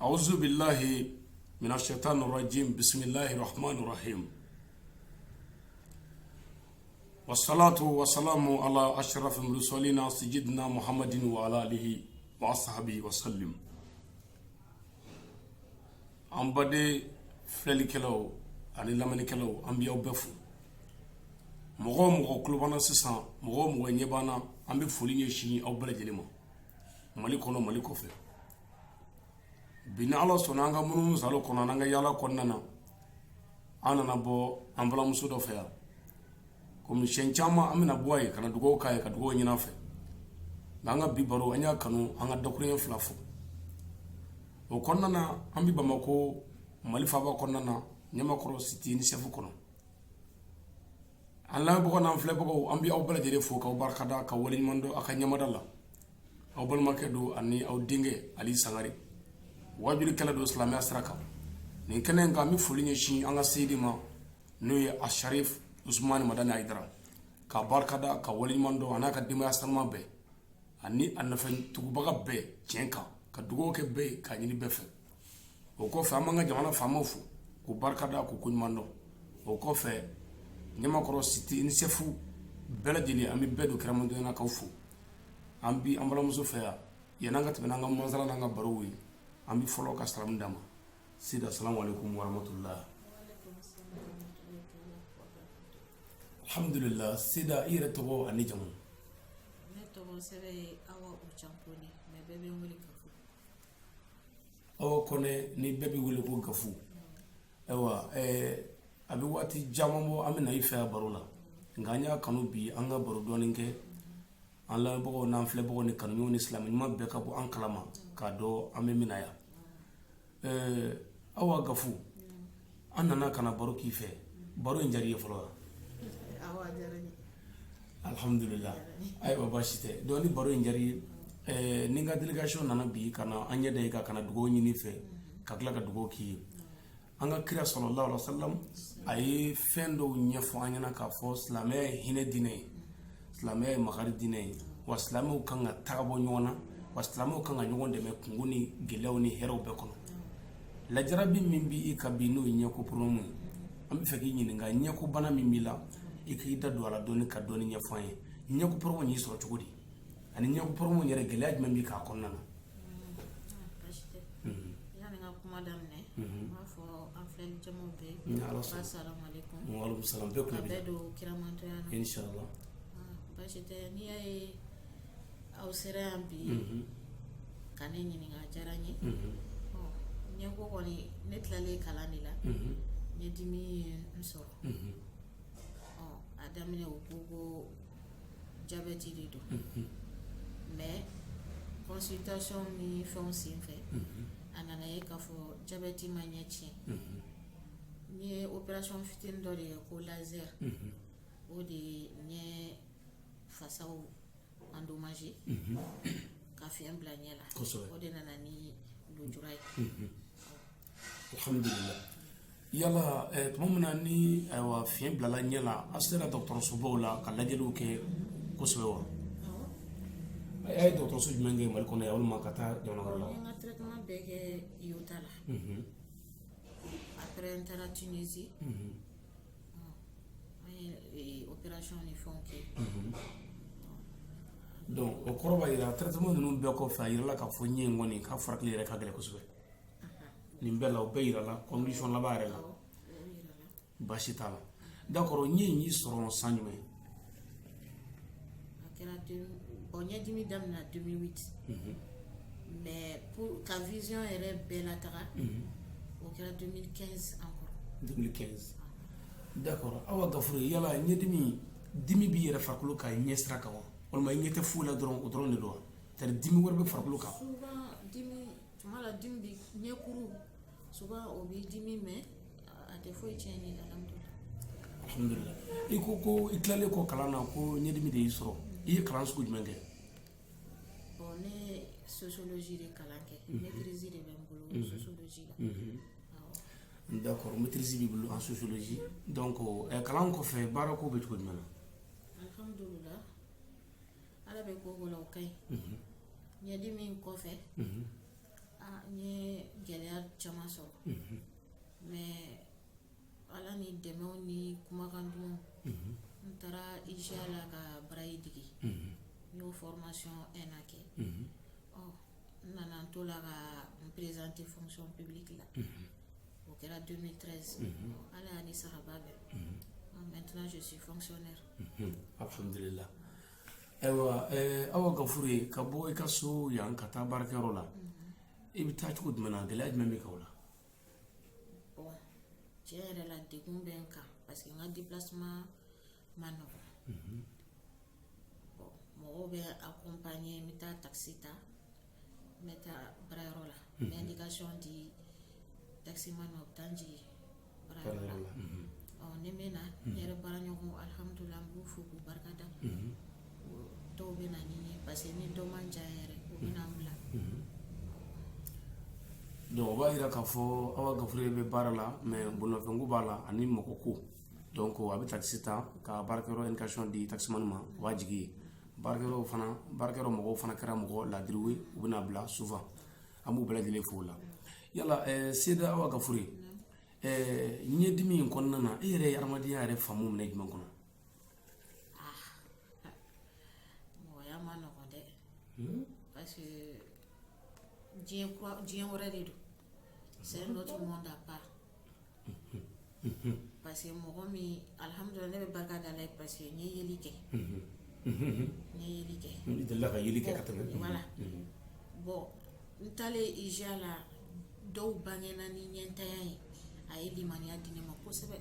أعوذ بالله من الشيطان الرجيم. بسم الله الرحمن الرحيم، والصلاة والسلام على أشرف المرسلين سيدنا محمد وعلى آله وصحبه وسلم. An baden filɛlikɛlaw ani lamɛnnikɛlaw, an bɛ aw bɛɛ fo. Mɔgɔ o mɔgɔ tulo b'an na sisan, mɔgɔ o mɔgɔ ɲɛ b'an na, an bɛ foli ɲɛsin aw bɛɛ lajɛlen ma, Mali kɔnɔ, Mali kɔfɛ. Bi, ni Ala sɔnna, an ka munumunu salo kɔnɔ, an ka yaala kɔnɔna na, an nana bɔ an balimamuso dɔ fɛ yan. Komi siɲɛ caman an bɛna bɔ a ye ka na dugawu k'a ye, ka dugawu ɲini a fɛ, nka an ka bi baro, an y'a kanu an ka dakuruɲɛ fila fɔ o kɔnɔna na. An bɛ Bamakɔ, Mali faaba kɔnɔna na, Ɲamakɔrɔ, cité UNICEF kɔnɔ. An lamɛnbagaw n'an filɛbagaw, an bɛ aw bɛɛ lajɛlen fo k'aw barikada, ka waleɲuman dɔn aw ka ɲɛmada la. Aw balimakɛ don ani aw denkɛ Ali Sangare, wajulikɛla don silamɛya sira kan. Nin kɛnɛ in kan, an bɛ foli ɲɛsin an ka seyidi ma, n'o ye Asharif Usumani Madani Hayidara, ka barikada, ka waleɲuman dɔn, a n'a ka denbaya sanuman bɛɛ ani a nɔfɛ tugubaga bɛɛ tiɲɛ kan, ka dugawu kɛ bɛɛ ye, k'a ɲini bɛɛ fɛ. O kɔfɛ, an b'an ka jamana faamaw fo k'u barikada, k'u koɲuman dɔn. O kɔfɛ, Ɲamakɔrɔ, cité UNICEF bɛɛ lajɛlen, an bɛ bɛɛ don kiramantonya na k'aw fo. An bi an balimamuso fɛ yan. Yan'an ka tɛmɛ n'an ka masala n'an ka barow ye, an bɛ fɔlɔ ka salamu d'a ma. Sida, salamu aleykum warahmatullah. Alhamdulillah. Sida, i yɛrɛ tɔgɔ ani jamu? Ne tɔgɔ sɛbɛ ye Awa Ocan Kone, mais bɛɛ bɛ n wele Gafu. Awa Kɔnɛ, ni bɛɛ bɛ wele ko Gafu. Ayiwa, a bɛ waati caman bɔ an bɛ na i fɛ yan baro la, nka an y'a kanu bi an ka baro dɔɔnin kɛ, an lamɛnbagaw n'an filɛbagaw ni kanuɲɔgɔnw ni silamɛ ɲuman bɛɛ ka bɔ an kalama k'a dɔn an bɛ min na yan. Awa Gafu, an nana ka na baro k'i fɛ. Baro in diyara i ye fɔlɔ wa? Awɔ, a diyara n ye. Alhamdulillah. Ayiwa, baasi tɛ. Donc ni baro in diyara i ye, ni n ka délégation nana bi ka na an ɲɛ da i kan, ka na dugawu ɲini i fɛ, ka tila ka dugawu k'i ye. An ka kira sallallahu alaihi wasallam, a ye fɛn dɔw ɲɛfɔ an ɲɛna k'a fɔ silamɛya ye hinɛ diinɛ ye, silamɛya ye makari diinɛ ye, wa silamɛw kan ka taga bɔ ɲɔgɔn na, wa silamɛw kan ka ɲɔgɔn dɛmɛ kungo ni gɛlɛyaw ni hɛrɛw bɛɛ kɔnɔ. Lajarabi min b'i kan bi, n'o ye ɲɛko problème ye, an bɛ fɛ k'i ɲininka ɲɛko bana min b'i la, i k'i da don a la dɔɔni, ka dɔɔni ɲɛfɔ an ye. Ɲɛko problème y'i sɔrɔ cogo di? Ani ɲɛko problème yɛrɛ, gɛlɛya jumɛn b'i k'a kɔnɔna na? Baasi tɛ. Yanni n ka kuma daminɛ, n b'a fɔ an filɛli jamaw bɛɛ Ni Ala sɔnna. Assalamu alaikum. Waaleykum salam, bɛɛ Ka kulo b'i bɛɛ la. don kiramantoya na. Inshallah. Ah, baasi tɛ. N'i y'a ye aw sera yan bi ka ne ɲininka, a diyara n ye. Ɔ, ɲɛko kɔni, ne tilalen kalan de la, ɲɛdimi ye n sɔrɔ. Ɔ, a daminɛ, u ko ko jabɛti de don, mais consultation ni fɛnw senfɛ, a nana ye k'a fɔ jabɛti ma ɲɛ tiɲɛ. N ye opération fitinin dɔ de kɛ ko laser, o de ye ɲɛ fasaw endommagé ka fiɲɛ bila ɲɛ la. O de nana ni lujura ye. Alhamdulillah. Yala tuma min na ni, ayiwa, fiɲɛ bilala ɲɛ la, a sera dɔgɔtɔrɔsobaw la ka lajɛliw kɛ kosɛbɛ wa? A ye dɔgɔtɔrɔso jumɛn kɛ Mali kɔnɔ yan, walima ka taa jamana wɛrɛ la? N ye n ka traitement bɛɛ kɛ Yota la. Après, n taara Tunisie, an ye opération ni fɛnw kɛ. Donc o kɔrɔ b'a jira, traitement ninnu bɛɛ kɔfɛ, a yirala k'a fɔ ɲɛ in kɔni k'a furakɛli yɛrɛ ka gɛlɛn kosɛbɛ. Nin bɛɛ la, o bɛɛ yirala conclusion laban yɛrɛ la. Awɔ, o yirala. Baasi t'a la. D'accord. Ɲɛ in y'i sɔrɔ san jumɛn? A kɛra bon, ɲɛdimi daminɛ 2008, mais pour ka vision yɛrɛ bɛɛ lataga, o kɛra 2015 encore. 2015, d'accord. Awa Gafuru, yala ɲɛdimi dimi b'i yɛrɛ farikolo kan ɲɛ sira kan wa, walima i ɲɛ tɛ foyi la dɔrɔn, o dɔrɔn de don wa? C'est à dire dimi wɛrɛ bɛ farikolo kan? Souvent dimi, tuma la dimi bi ɲɛkuru, souvent o b'i dimi, mais a tɛ foyi tiɲɛ ni, alhamdulillah. Alhamdulillah. I ko ko i tilalen kɔ kalan na ko ɲɛdimi de y'i sɔrɔ. I ye kalan sugu jumɛn kɛ? Bon, ne ye sociologie de kalan kɛ, maîtrise de bɛ n bolo sociologie la, awɔ. D'accord, maîtrise b'i bolo en sociologie. Donc kalan kɔfɛ, baara ko bɛ cogo jumɛn na? Alhamdulillah, Ala bɛ ko ko la, o ka ɲi. Ɲɛdimi kɔfɛ, n ye gɛlɛya. caman sɔrɔ, mais Ala ni dɛmɛw ni kumakan dumanw, n taara IJA la ka braille dege. N y'o formation un an kɛ. Ɔ, n nana n to la ka n présenter fonction publique la. O kɛra 2013. Ala y'a ni saraba bɛn. Maintenant, je suis fonctionnaire. Alhamdulillah. Ayiwa, Awa Gafure, ka bɔ i ka so yan ka taa baarakɛyɔrɔ la, i bɛ taa cogo jumɛn na? Gɛlɛya jumɛn bɛ kɛ o la? Bon, tiɲɛ yɛrɛ la, degun bɛ n kan parce que n ka déplacement ma nɔgɔn. Bon, mɔgɔw bɛ accompagner, n bɛ taa taxi ta, n bɛ taa baarayɔrɔ la, n bɛ indication di taximan ma, u bɛ taa n jigin baarayɔrɔ la. Ɔ, ni n bɛ na, n yɛrɛ baaraɲɔgɔnw, alhamdulilah, n b'u fo k'u barika da. Dɔw bɛ na ni n ye parce que ni dɔ man jan yɛrɛ, u bɛ na n bila. Donc o b'a yira k'a fɔ Awa Gafure bɛ baara la, mais bolimafɛnko b'a la ani mɔgɔ ko. Donc a bɛ taxi ta ka baarakɛyɔrɔ indication di taximan ma, o b'a jigi yen. Baarakɛyɔrɔ fana, baarakɛyɔrɔ mɔgɔw fana kɛra mɔgɔ ladiriw ye, u bɛna bila souvent. An b'u bɛɛ lajɛlen fo o la. Yala, Seyida Awa Gafure, ɲɛdimi in kɔnɔna na, e yɛrɛ ye adamadenya yɛrɛ faamu minɛ jumɛn kɔnɔ? Mɔgɔya ma nɔgɔn dɛ, parce que diɲɛ kura, diɲɛ wɛrɛ de don, c'est un autre monde à part. Parce que mɔgɔ min, alhamdulilah, ne bɛ barika da Ala ye parce que n ye yeli kɛ, n ye yeli kɛ. I delila ka yeli kɛ ka tɛmɛ. Voilà. Bon, n taalen IJA la, dɔw bangena ni ɲɛntanya ye, a ye limaniya di ne ma kosɛbɛ.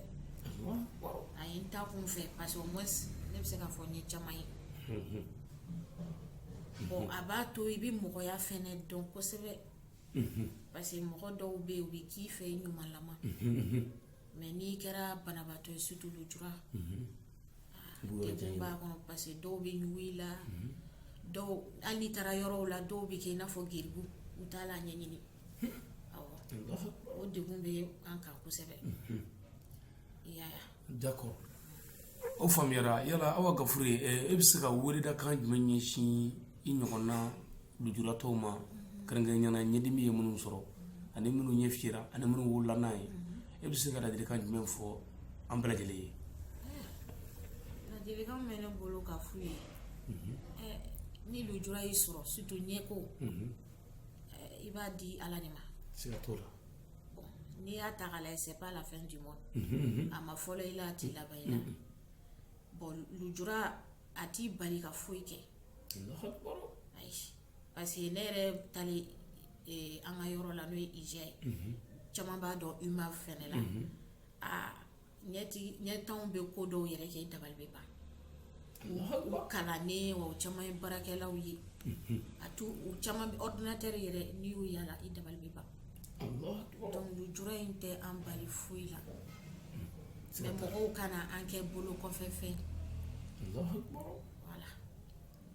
A ye n ta kun fɛ parce que au moins ne bɛ se k'a fɔ n ye caman ye. Bon, a b'a to i bɛ mɔgɔya fɛnɛ dɔn kosɛbɛ parce que mɔgɔ dɔw bɛ yen, u bɛ k'i fɛ i ɲumanlama, mais n'i kɛra banabaatɔ ye, surtout lujura, degun b'a kɔnɔ parce que dɔw bɛ ɲugu i la. Dɔw, hali n'i taara yɔrɔw la, dɔw bɛ kɛ i n'a fɔ geribu, u t'a la ɲɛɲini. Awɔ, o degun bɛ an kan kosɛbɛ, i y'a ye. D'accord, o faamuyara. Yala, Awa Gafure, e bɛ se ka weledakan jumɛn ɲɛsin i ɲɔgɔnna lujuratɔw ma, kɛrɛnkɛrɛnnenya la ɲɛdimi ye minnu sɔrɔ, ani minnu ɲɛ fiyɛra, ani minnu wolola n'a ye? E bɛ se ka ladilikan jumɛn fɔ an bɛɛ lajɛlen ye? Ladilikan min bɛ ne bolo ka f'u ye, ni lujura y'i sɔrɔ, surtout ɲɛko, i b'a di Ala de ma. Siga t'o la. Bon, n'i y'a ta k'a lajɛ, c'est pas la fin du monde. A ma fɔlɔ i la, a t'i laban i la. Bon, lujura a t'i bali ka foyi kɛ, ayi, parce que ne yɛrɛ talen an ka yɔrɔ la, n'o ye IJA ye, caman b'a dɔn, UMAV fɛnɛ la, aa, ɲɛtigi ɲɛtanw bɛ ko dɔw yɛrɛ kɛ, i dabali bɛ ban. U kalannen wa, u caman ye baarakɛlaw ye. A tu u caman bɛ ordinateur yɛrɛ, n'i y'u yala, i dabali bɛ ban. Donc lujura in tɛ an bali foyi la, mais mɔgɔw kana an kɛ bolo kɔfɛ fɛn. Voilà,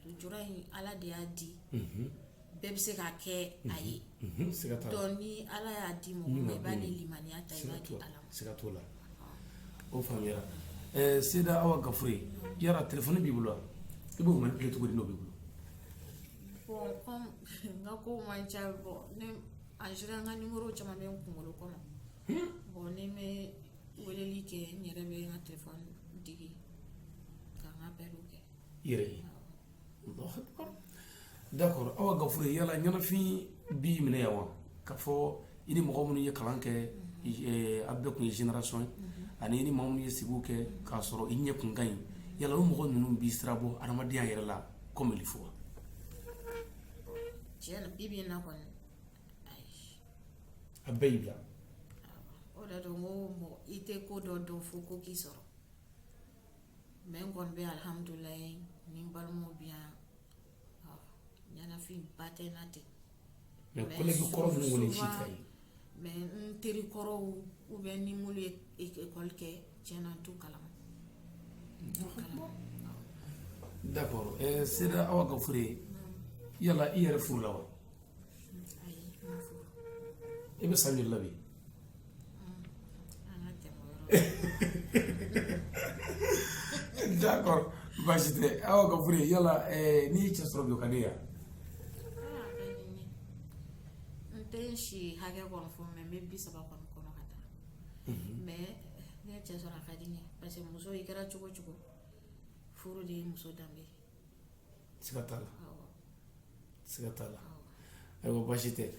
lujura in, Ala de y'a di, bɛɛ bɛ se k'a kɛ a ye. Siga t'a la. Donc ni Ala y'a di mɔgɔ ma, i b'a ni limaniya ta, i b'a di Ala ma. Siga t'o la, o faamuyara. Seyida Awa Gafure, yala telefɔni b'i bolo wa? I b'o manipuler cogo di n'o b'i bolo? Bon, comme n ka kow man ca, bon, ne en général, n ka numéro caman bɛ n kunkolo kɔnɔ. Bon, ni n bɛ weleli kɛ, n yɛrɛ bɛ n ka téléphone digi ka n ka appel kɛ. I yɛrɛ ye. Allahu akbar. D'accord. Awa Gafure, yala ɲɛnafin b'i minɛ yan wa, k'a fɔ i ni mɔgɔ minnu ye kalan kɛ, a bɛɛ kun ye génération ye, ani i ni maa minnu ye sigiw kɛ k'a sɔrɔ i ɲɛ kun ka ɲi, yala o mɔgɔ ninnu b'i sira bɔ adamadenya yɛrɛ la comme il faut wa? Tiɲɛ na, bi bi in na kɔni, ayi. A bɛɛ y'i bila. O de don, n ko mɔgɔ i tɛ ko dɔ dɔn fo ko k'i sɔrɔ, mais n kɔni bɛ alihamudulilayi, ni n balimaw bi yan, ɲɛnafin ba tɛ n na ten. Mais collègue kɔrɔ ninnu kɔni si tɛ ye? Mais n teri kɔrɔw ou bien ni minnu ye école kɛ, tiɲɛ na, n t'u kalama, n t'u kalama. D'accord. Seyida Awa Gafure, yala i yɛrɛ furu la wa? Ayi, n ma furu. I bɛ san joli la bi? An ka tɛmɛ o yɔrɔ. D'accord, baasi tɛ. Awa Gafure, yala n'i ye cɛ sɔrɔ bi, o ka di ye wa? Aa, a ka di n ye. N N tɛ n si hakɛ kɔni fɔ, mais n bɛ 30 kɔni kɔnɔ ka taa. Mais ne ye cɛ sɔrɔ, a ka di n ye, parce que muso, i kɛra cogo o cogo, furu de ye muso danbe ye. Siga t'a la. Awɔ. Siga t'a la. Awɔ. Ayiwa, baasi tɛ.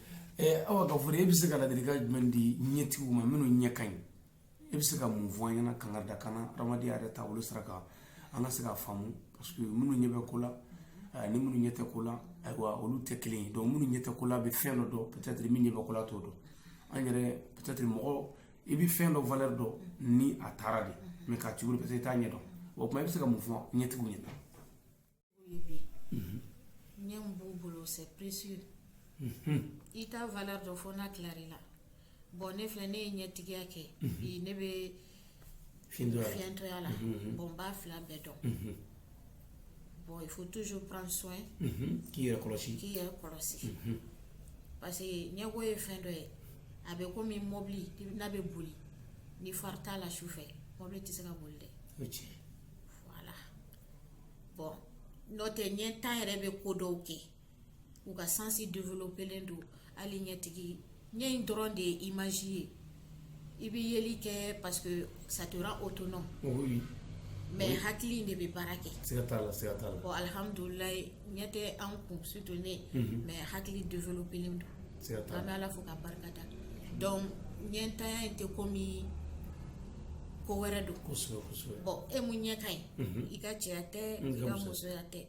Awa Gafure, e bɛ se ka ladilikan jumɛn di ɲɛtigiw ma minnu ɲɛ ka ɲi? E bɛ se ka mun fɔ an ɲɛna kankarida kan na adamadenya yɛrɛ taabolo sira kan, an ka se k'a faamu? Parce que minnu ɲɛ bɛ ko la ni minnu ɲɛ tɛ ko la, ayiwa, olu tɛ kelen ye. Donc minnu ɲɛ tɛ ko la bɛ fɛn dɔ dɔn, peut-être min ɲɛ bɛ ko la t'o dɔn. An yɛrɛ, peut-être mɔgɔ i bɛ fɛn dɔ valeur dɔn ni a taara de, mais k'a t'i bolo, peut-être i t'a ɲɛ dɔn. O tuma, i bɛ se ka mun fɔ ɲɛtigiw ɲɛna? Ye bi, ɲɛ min b'u bolo, c'est précieux. I t'a valeur dɔn fo n'a tilar'i la. Bon, ne filɛ, ne ye ɲɛtigiya kɛ bi, ne bɛ fiyentɔya la. Fiyentɔya la. Bon, n b'a fila bɛɛ dɔn. Bon, il faut toujours prendre soin. K'i yɛrɛ kɔlɔsi. K'i yɛrɛ kɔlɔsi, parce que ɲɛko ye fɛn dɔ ye, a bɛ komi mobili n'a bɛ boli, ni phare t'a la su fɛ, mobili tɛ se ka boli dɛ. O tiɲɛ. Voilà. Bon, n'o tɛ, ɲɛtan yɛrɛ bɛ ko dɔw kɛ, u ka sens développelen don. Hali ɲɛtigi, ɲɛ in dɔrɔn de ye image ye, i bɛ yeli kɛ parce que ça te rend autonome. Mais hakili in de bɛ baara kɛ. Siga t'a la, siga t'a la. Bon, alhamdulilayi, ɲɛ tɛ an kun, surtout ne, mais hakili développelen don. Siga t'a An bɛ la. Ala fo ka barika da. Donc ɲɛntanya in tɛ komi ko wɛrɛ don. Kosɛbɛ, kosɛbɛ. Bon, e mun ɲɛ ka ɲi, i ka cɛya tɛ, i ka musoya tɛ.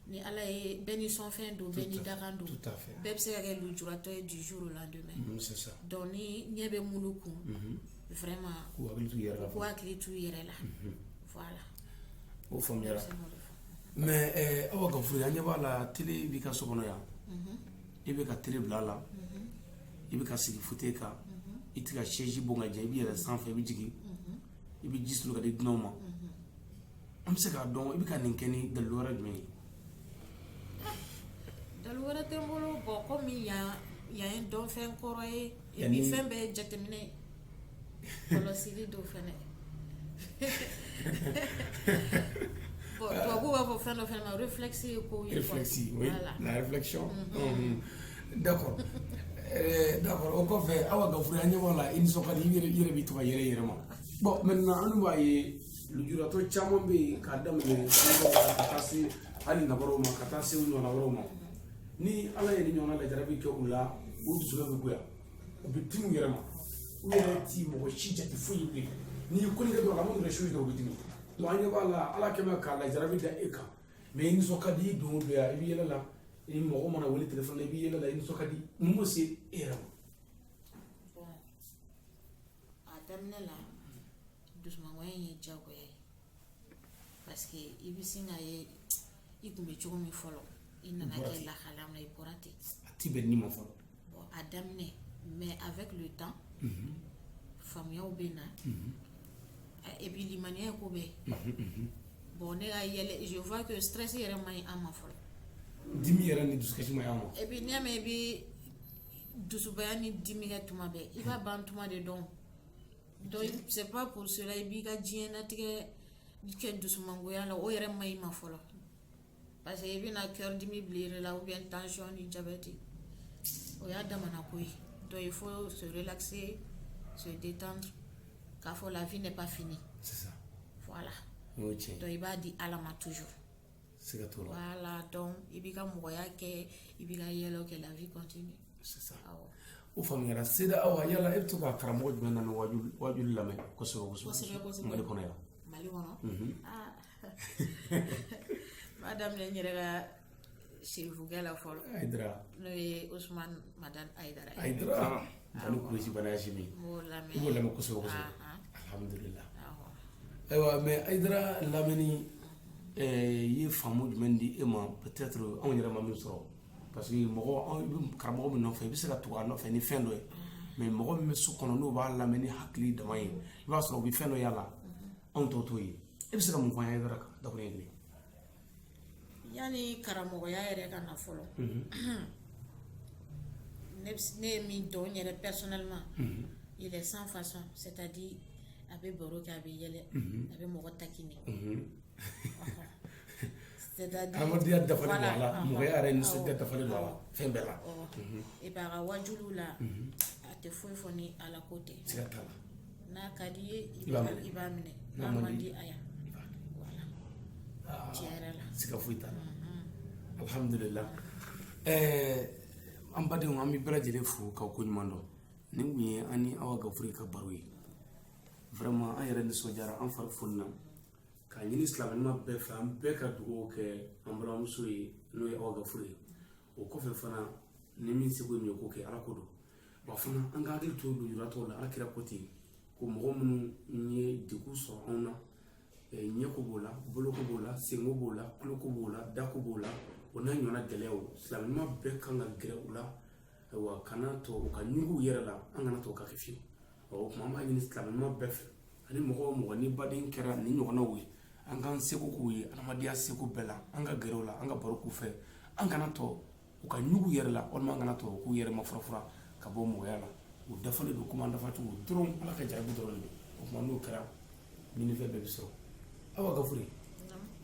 Ni Ala ye, bɛɛ ni sɔnfɛn don, bɛɛ ni dakan don. Tout à fait. Bɛɛ bɛ se ka kɛ lujuratɔ ye du jour au lendemain. C'est ça. Donc ni ɲɛ bɛ mulu kun, vraiment, k'u hakili t'u yɛrɛ la. K'u hakili t'u yɛrɛ la, voilà. O faamuyara. Se k'o de fɔ. Mais Awa Gafure, an ɲɛ b'a la, télé b'i ka so kɔnɔ yan, i bɛ ka télé bila a la, i bɛ ka sigi fauteuil kan, i tɛ ka chaise bɔ ka jɛ, i bɛ yɛlɛ sanfɛ, i bɛ jigin, i bɛ ji sulu ka di dunanw ma. An bɛ se k'a dɔn i bɛ ka nin kɛ ni dalilu wɛrɛ jumɛn ye? Dalu wɛrɛ tɛ n bolo. Bon, komi yan yan ye dɔnfɛn kɔrɔ ye, et puis fɛn bɛɛ ye jateminɛ ye, kɔlɔsili don fɛnɛ. Bon, tubabuw b'a fɔ fɛn dɔ fɛnɛ ma réflexe ye kow ye quoi. Réflexe, oui. Voilà. La réflexion. D'accord. D'accord, o kɔfɛ, Awa Gafure, an ɲɛ b'a la, i nisɔn ka di, i yɛrɛ b'i to ka yɛlɛ i yɛrɛ ma. Bon, maintenant, an dun b'a ye lujuratɔ caman bɛ yen, k'a daminɛ sanubɔw la ka taa se hali nabaraw ma, ka taa se u ɲɔgɔnna wɛrɛw ma. Ni Ala ye ni ɲɔgɔnna lajarabi kɛ u la, u dusukun bɛ goya, u bɛ dimi u yɛrɛ ma, u yɛrɛ ti mɔgɔ si jate foyi ye bilen. N'i ye kɔni kɛ dɔrɔn, a ma nɛgɛ su dɔrɔn, u bɛ dimi. Donc an ɲɛ b'a la, Ala kɛ bɛ ka lajarabi da e kan, mais i nisɔn ka di, i don o don yan, i bɛ yɛlɛ la, ni mɔgɔ mana wele téléphone na, i bɛ yɛlɛ la, i nisɔn ka di. Mun b'o se e yɛrɛ ma? Bon, a daminɛ la, dusumangoya in ye diyagoya ye, parce que i bɛ sin k'a ye i kun bɛ cogo min fɔlɔ, i nana bɔra kɛ ten. Lahala min na, i bɔra ten. A ti bɛn ni ma fɔlɔ. Bon, a daminɛ, mais avec le temps, faamuyaw bɛ na, et puis limaniya ye ko bɛɛ. Bon, ne ka yɛlɛ, je vois que stress yɛrɛ man ɲi an ma fɔlɔ. Dimi yɛrɛ ni dusukasi ma y'an ma. Et puis n'i y'a mɛn i bɛ dusubaya ni dimi kɛ tuma bɛɛ, i b'a ban tuma de dɔn. Donc c'est pas pour cela i b'i ka diɲɛnatigɛ kɛ dusumangoya la, o yɛrɛ man ɲi ma fɔlɔ, parce que i bɛna cœur dimi bila i yɛrɛ la, ou bien tension ni diabète, o y'a damana ko ye. Donc il faut se relaxer, se détendre, k'a fɔ la vie n'est pas finie. C'est ça. Voilà. O ye tiɲɛ ye. Donc i b'a di Ala ma toujours. Siga t'o la. Voilà, donc i b'i ka mɔgɔya kɛ, i b'i ka yɛlɛw kɛ, la vie continue. C'est ça. Awɔ. O faamuyara. Seyida Awa, yala e bɛ to ka karamɔgɔ jumɛn lamɛn, wajuli lamɛn kosɛbɛ kosɛbɛ? Kosɛbɛ, kosɛbɛ. Mali kɔnɔ yan. Mali kɔnɔ, ah, n b'a daminɛ n yɛrɛ ka serifukɛ la fɔlɔ. Ayidara. N'o ye Usman Madani Ayidara ye. Ayidara ani Kurusi Banayasimi. N b'o lamɛn. I b'o lamɛn kosɛbɛ kosɛbɛ. Ah, ah. Alhamdulillah. Awɔ. Ayiwa, mais Ayidara lamɛnni ye faamu jumɛn di e ma, peut-être anw yɛrɛ ma min sɔrɔ? Parce que mɔgɔ anw, i bɛ karamɔgɔ min nɔfɛ, i bɛ se ka tugu a nɔfɛ ni fɛn dɔ ye, mais mɔgɔ min bɛ so kɔnɔ, n'o b'a lamɛn ni hakili dama ye, i b'a sɔrɔ u bɛ fɛn dɔ y'a la, anw tɔ t'o ye. E bɛ se ka mun fɔ an ye Ayidara kan dakuruɲɛ kelen? Yanni karamɔgɔya yɛrɛ ka na fɔlɔ, ne ye min dɔn n yɛrɛ personnellement, il est sans façon, c'est-à-dire a bɛ baro kɛ, a bɛ yɛlɛ, a bɛ mɔgɔ taquiner. C'est-à-dire Adamadenya dafalen don a la, voilà, mɔgɔya yɛrɛ awɔ, nisɔndiya dafalen don a la, fɛn bɛɛ la. Et puis a ka wajuliw la, a tɛ foyi fɔ ni Ala ko tɛ. Siga t'a la. N'a ka di ye, I b'a minɛ. I b'a minɛ. N'a N'a man man di, di, aya, i b'a voilà, tiɲɛ yɛrɛ la. Siga foyi t'a la, alhamdulillah. An badenw, an bɛ bɛɛ lajɛlen fo k'aw ko ɲuman dɔn. Nin kun ye an ni Awa Gafure ka baro ye. Vraiment, an yɛrɛ nisɔndiyara, an fari fonina k'a ɲini silamɛɲuman bɛɛ fɛ, an bɛɛ ka dugawu kɛ an balimamuso ye, n'o ye Awa Gafure ye. O kɔfɛ fana, ni min seko ye min ye, k'o kɛ, Ala ko don. Wa fana, an ka hakili to lujuratɔw la. Ala kira ko ten ko mɔgɔ minnu ye degun sɔrɔ anw na, ɲɛko b'o la, boloko b'o la, senko b'o la, tuloko b'o la, dako b'o la, o n'a ɲɔgɔnna gɛlɛyaw, silamɛɲuman bɛɛ kan ka gɛrɛ u la. Ayiwa, kana to u ka ɲugu u yɛrɛ la, an kana to ka kɛ fiyewu. O tuma, an b'a ɲini silamɛɲuman bɛɛ fɛ, ani mɔgɔ o mɔgɔ ni baden kɛra nin ɲɔgɔnnaw ye, an k'an seko k'u ye adamadenya seko bɛɛ la, an ka gɛrɛ u la, an ka baro k'u fɛ. An kana to u ka ɲugu yɛrɛ la, walima an kana to u k'u yɛrɛ mafurafura ka bɔ mɔgɔya la. U dafalen don komi an dafacogo dɔrɔn, Ala ka jarabi dɔrɔn de don. O tuma, n'o kɛra, ɲinifɛn bɛɛ bɛ sɔrɔ. Awa Gafure,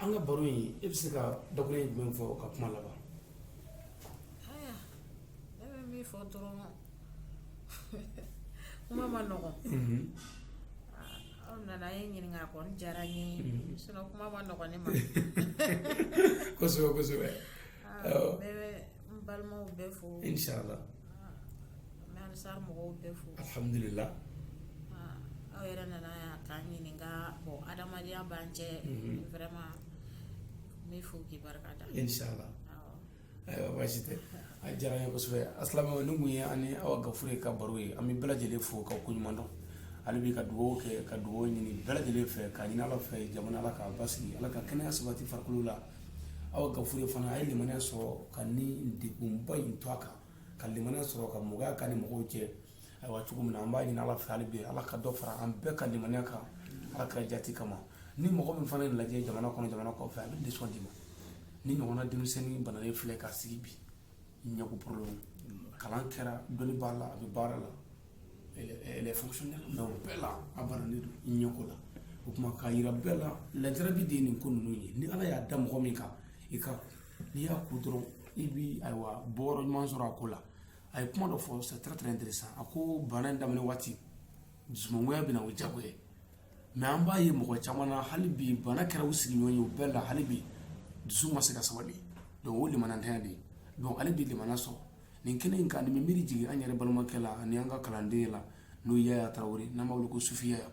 an ka baro in, e bɛ se ka dakuruɲɛ jumɛn fɔ ka kuma laban? Aya, ne bɛ min fɔ dɔrɔn, kuma ma nɔgɔn. Aw nana ye ɲininka, a kɔni diyara n ye, sinon kuma ma nɔgɔn ne ma. Kosɛbɛ, kosɛbɛ. N bɛ n balimaw bɛɛ fo. Inshallah. N bɛ Ansar mɔgɔw bɛɛ fo. Alhamdulillah. Aw yɛrɛ nana yan k'an ɲininka. Bon, adamadenya b'an cɛ, vraiment, n bɛ fo k'i barika da. Inshallah. Ayiwa, baasi tɛ, a diyara n ye kosɛbɛ. Asilamɛw, nin kun ye an ni Awa Gafure ka baro ye. An bɛ bɛɛ lajɛlen fo ka ko ɲuman dɔn. Hali bi, ka dugawu kɛ, ka dugawu ɲini bɛɛ lajɛlen fɛ, k'a ɲini Ala fɛ, jamana, Ala k'a basigi, Ala ka kɛnɛya sabati farikolo la. Awa Gafure fana, a ye limaniya sɔrɔ ka ni degunba in to a kan, ka limaniya sɔrɔ ka mɔgɔya ka ni mɔgɔw cɛ. Ayiwa, cogo min na, an b'a ɲini Ala fɛ hali bi, Ala ka dɔ fara an bɛɛ ka limaniya kan, Ala kɛra jati kama. Ni mɔgɔ min fana ye lajɛ jamana kɔnɔ, jamana kɔfɛ, a bɛ leçon d'i ma. Ni ɲɔgɔnna denmisɛnnin banalen filɛ ka sigi bi, ɲɛko problème, kalan kɛra, dɔnni b'a la, a bɛ baara la, elle est fonctionnaire, mais o bɛɛ la, a bananen don ɲɛko la. O tuma, k'a yira bɛɛ la, lajarabi de ye nin ko ninnu ye. Ni Ala y'a da mɔgɔ min kan, i ka n'i y'a ko dɔrɔn, i bi, ayiwa, bɔyɔrɔ ɲuman sɔrɔ a ko la. A ye kuma dɔ fɔ, c'est très très intéressant. A ko bana in daminɛ waati, dusumangoya bɛ na, o jagoya ye. Mais an b'a ye mɔgɔ caman na hali bi, bana kɛra u sigiɲɔgɔn ye, o bɛɛ la, hali bi dusu ma se ka sabali. Donc o limanantanya de ye. Donc ale bi limana sɔrɔ nin kɛnɛ in kan. Nin bɛ miiri jigin an yɛrɛ balimakɛ la ani an ka kalanden la, n'o ye Yaya Tarawele, n'an b'a wele ko Sufi Yaya.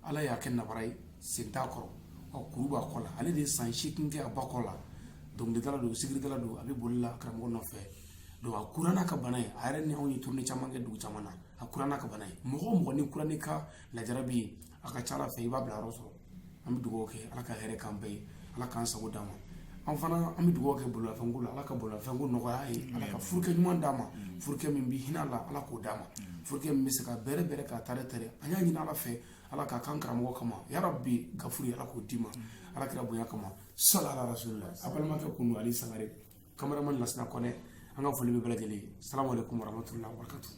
Ala y'a kɛ nabara ye, sen t'a kɔrɔ, ɔ kuru b'a kɔ la. Ale de ye san 8 kɛ a ba kɔ la. Dɔnkilidala don, sigiridala don, a bɛ boli la karamɔgɔ nɔfɛ. Donc a kura n'a ka bana ye. A yɛrɛ ni anw ye tournée caman kɛ dugu caman na. A kura n'a ka bana ye. Mɔgɔ o mɔgɔ ni kura n'i ka lajarabi ye, a ka ca Ala fɛ, i b'a bila yɔrɔ sɔrɔ. An bɛ dugawu kɛ, Ala ka hɛrɛ k'an bɛɛ ye, Ala k'an sago d'an ma. An fana, an bɛ dugawu kɛ bololafɛnko la, Ala ka bololafɛnko nɔgɔya ye, Ala ka furukɛ ɲuman d'a ma, furukɛ min bɛ hinɛ a la, Ala k'o d'a ma, furukɛ min bɛ se ka bɛrɛ bɛrɛ k'a tare tare. An y'a ɲini Ala fɛ, Ala k'a kan karamɔgɔ kama, yarabi Gafuru, Ala k'o d'i ma, Ala kira bonya kama, sala ala rasulillah. A balimakɛ kun don, Ali Sangare, cameraman Lasina Kɔnɛ. An ka foli bɛ bɛɛ lajɛlen ye. Salamu aleykum warahmatullahi wabarakatuh.